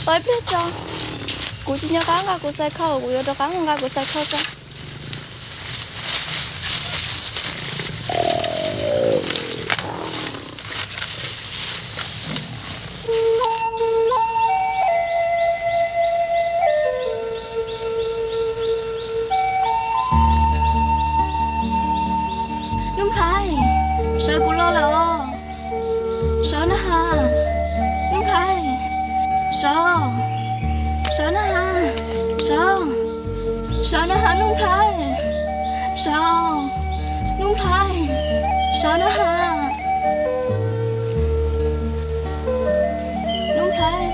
Tos ib pliag tso, kuv tsis nco qab nqa kuv xais khau, kuv yuav rov qab mus nqa kuv xais khau tso. Nuj Nplhaib, sawv kuv los lawm os. Sawv na has, Nuj Nplhaib, sawv, sawv na has, sawv, sawv na has Nuj Nplhaib, sawv, Nuj Nplhaib, sawv na has. Nuj Nplhaib,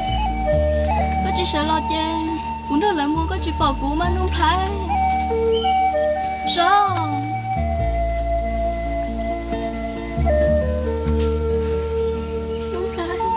koj tsis sawv los ces kuv nrog lawv mus koj tsis pom kuv mas Nuj Nplhaib. Sawv. Nuj Nplhaib.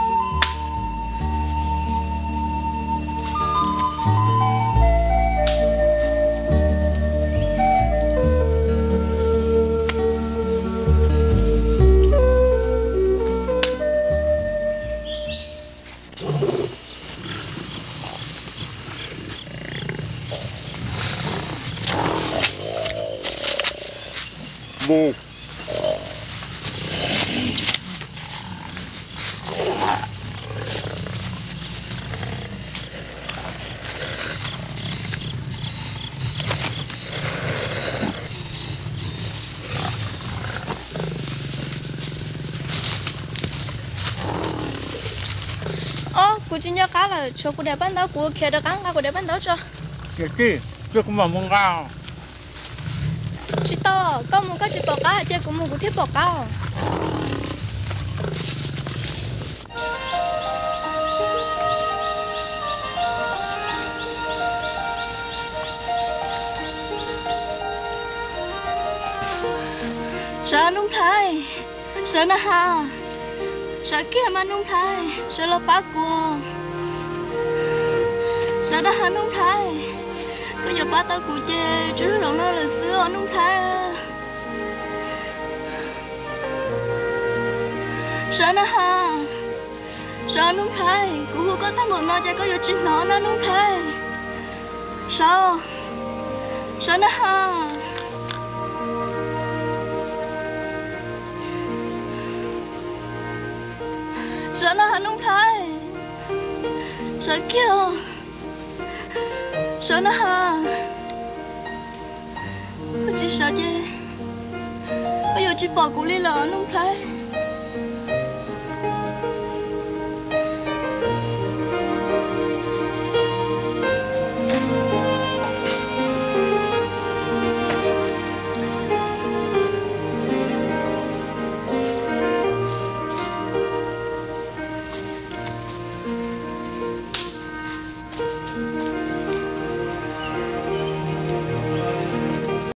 Mus. Ob, kuv tsis nco qab lawm, tshuav kuv daim paj ntaub, kuv khiav rov qab nqa kuv daim paj ntaub tso. Ces tij, cia kuv mam mus nqa. Tsis tau, koj mus koj tsis pom qab, cia kuv mus kuv thiaj pom qab. Sawv Nuj Nplhaib, sawv na has, sawv kiag mas Nuj Nplhaib, sawv los pab kuv. Sawv na has Nuj Nplhaib, koj yuav pab tau kuv ces tsuas yog zaum no lawm xwb os Nuj Nplhaib. Sawv na has, sawv Nuj Nplhaib, kuv hu koj tag npaum no ces koj yuav tsis hnov na Nuj Nplhaib. Sawv, sawv na has. Sawv na has Nuj Nplhaib, sawv kiag. Sawv na has, koj tsis sawv ces koj yuav tsis pom kuv li lawm Nuj Nplhaib.